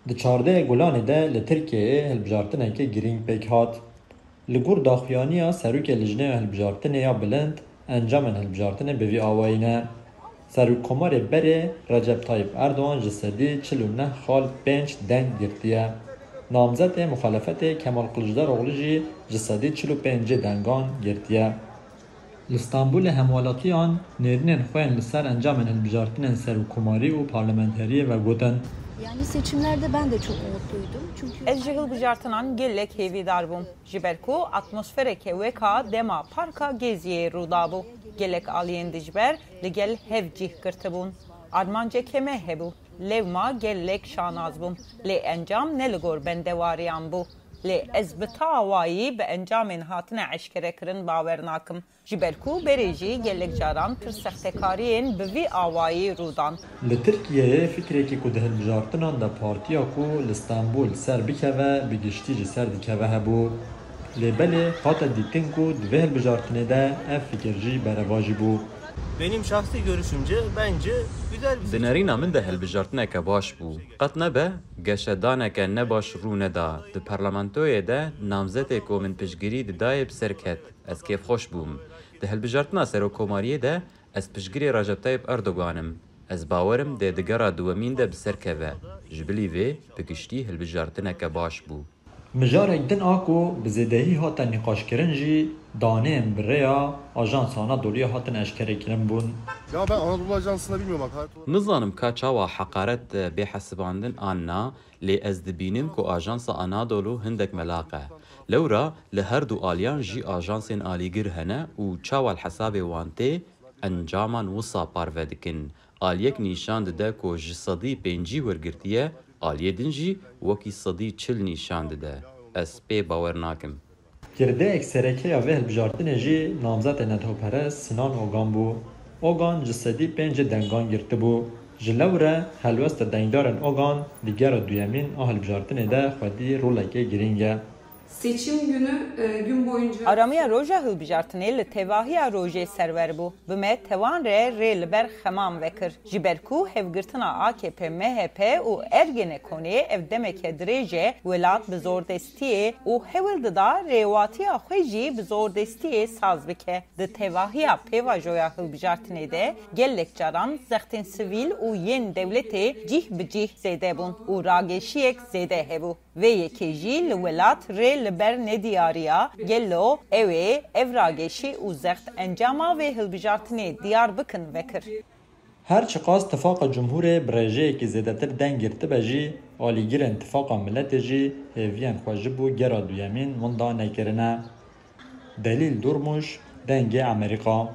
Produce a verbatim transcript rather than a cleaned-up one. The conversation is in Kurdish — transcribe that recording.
Di çardeh Gulanê de li Tirkiyeyê hilbijartineke girîng pêk hat. Li gor daxuyaniya serokê Lijneya Hilbijartinê ya Bilind, encamên hilbijartinê bi vî awayî ne. Serokkomarê berê Recep Tayyip Erdogan ji sedî çil û neh xal pênc deng girtiye. Namzetê muxalefetê Kemal Kılıçdaroğlu jî ji sedî çil û pêncê dengan girtiye. Li Stenbolê hemwelatiyan nêrînên xwe yên li ser encamên hilbijartinên serokkomarî û parlamenteriyê vegotin. Yani seçimlerde ben de çok umutluydum. Çünkü Ez ji hilbijartinan gelek hêvîdar bûm, ji ber ku atmosfereke weka dema Parka Geziyê rû dabû. Gelek aliyên dijber li gel hev cih girtibûn. Armanceke me hebû. Lewma gelek şanaz bûm. Lê encam ne li gor bendewariyan bû. Lê ez bi tawayî bi encamên hatine eşkerekirin bawer nakim. Ji ber ku berê jî gelek caran pir sextekariyên bi vî awayî rû dan. Li Tirkiyeyê fikrekî ku di hilbijartinan de partiya ku li Stenbol ser bikeve, bi giştî ji ser dikeve hebû. Lê belê hate dîtin ku di vê hilbijartinê de ev fikir jî berevajî bû. Benim şahsi görüşümce bence güzel bir Di nerîna min de hilbijartineke baş bû. Qet nebe geşedaneke ne baş rû neda. Di parlamentoyê de namzetê ku min piştgirî didayê bi ser ket. Ez kêfxweş bûm. Di hilbijartina serokkomariyê de ez piştgirê Recep Tayyip Erdogan im. Ez bawer im dê di gera duwemîn de bi ser keve. Ji bilî vê bi giştî hilbijartineke baş bû. Mijarek din a ku bi zêdehî hate nîqaşkirin jî daneyên bi rêya Ajansa Anadolu'ya hatin eşkerekirin bûn. Ya ben Anadolu Ajansı'nda bilmiyorum hakaret olarak. Nizanim ka çawa heqaret bê hesibandin an na, lê ez dibînim ku Ajansa Anadolu hindek melaq e. Lewra li her du aliyan jî ajansên alîgir hene û çawa li hesabê wan tê, encaman wisa parve dikin. Aliyek nîşan dide ku ji sedî pêncî wergirtiye, aliyê din jî wekî sedî çil nîşan dide. Ez pê bawer nakim. Girdeyek sereke ya vê hilbijartinê jî namzetê netewperest Sinan Ogan bû. Ogan ji sedî pêncê dengan girtibû. Ji lewre helwesta dengdarên Ogan di gera duyemîn a hilbijartinê de xwedî roleke girîng e. Seçim günü e, gün boyunca Aramiya roja hilbijartinê li tevahiya rojê serwer bû. Bi me tevan re rê li ber xeman vekir. Ji ber ku hevgirtina A K P M H P û Ergenekonê ev demeke dirêj e, welat bi zordestiyê û hewl dida rêwatiya xwe jî bi zordestiyê saz bike. Di tevahiya pêvajoya hilbijartinê de gelek caran zextên sivîl û yên dewletê cih bi cih zêde bûn û rageşiyek zêde hebû. Vê yekê jî li welat rê li ber nediyariya gelo ew ê ev rageşî û zext encama vê hilbijartinê diyar bikin vekir. Her çiqas Tifaqa Cumhurê bi rêjeyekî zêdetir deng girtibe jî, alîgirên Tifaqa Miletê jî hêviyên xwe ji bo gera duyemîn winda nekirine. Delîl Durmuş, Dengê Amerîka.